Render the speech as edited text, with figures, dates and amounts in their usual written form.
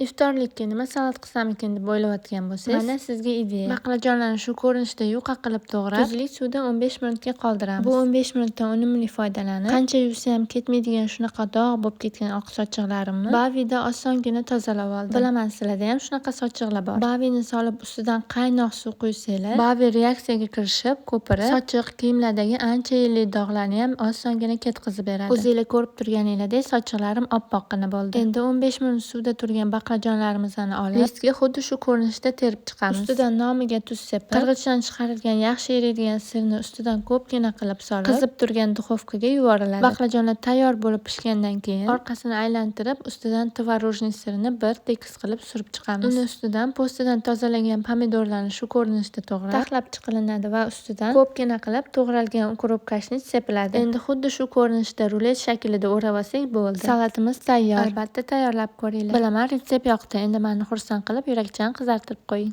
Iftorlikka nima salat qilsam ekan deb o'ylayotgan bo'lsangiz, mana sizga ideya. Baqlajonlarni shu ko'rinishda yuqa qilib to'g'rab, tuzli suvda 15 minutga qoldiramiz. Bu 15 minutdan unumli foydalanib, qancha yuvsa ham ketmaydigan shunaqa dog' bo'lib ketgan oq sochiqlarimni Bavida osongina tozalab oldim. Bilaman, sizlarda ham shunaqa sochiqlar bor. Bavini solib, ustidan qaynoq suv quysanglar, Bavi reaksiyaga kirishib, ko'pirib, sochiq, kiyimlardagi ancha yillik dog'larni ham osongina ketkazib beradi. O'zinglar ko'rib turganinglardek, sochiqlarim oppoqqina bo'ldi. Endi 15 minut suvda turgan baqlajonlarimizni olib, listga xuddi shu ko'rinishda terib chiqamiz. Ustidan nomiga tuz sepib, qirg'ichdan chiqarilgan yaxshi eriydigan sirni ustidan ko'pgina qilib solib, qizib turgan duxovkaga yuboriladi. Baqlajonlar tayyor bo'lib pishgandan keyin orqasini aylantirib, ustidan творожный sirini bir tekis qilib surib chiqamiz. Uni ustidan po'stidan tozalangan pomidorlarni shu ko'rinishda to'g'rab, taxlab chiqilinadi va ustidan ko'pgina qilib to'g'ralgan укроп, kashnich sepiladi. Endi xuddi shu ko'rinishda rulet shaklida o'rab olsak bo'ldi. Salatimiz tayyor. Albatta tayyorlab ko'ringlar. Bilaman, retsept yoqdi. Endi mani xursand qilib, yurakchani qizartirib qo'ying.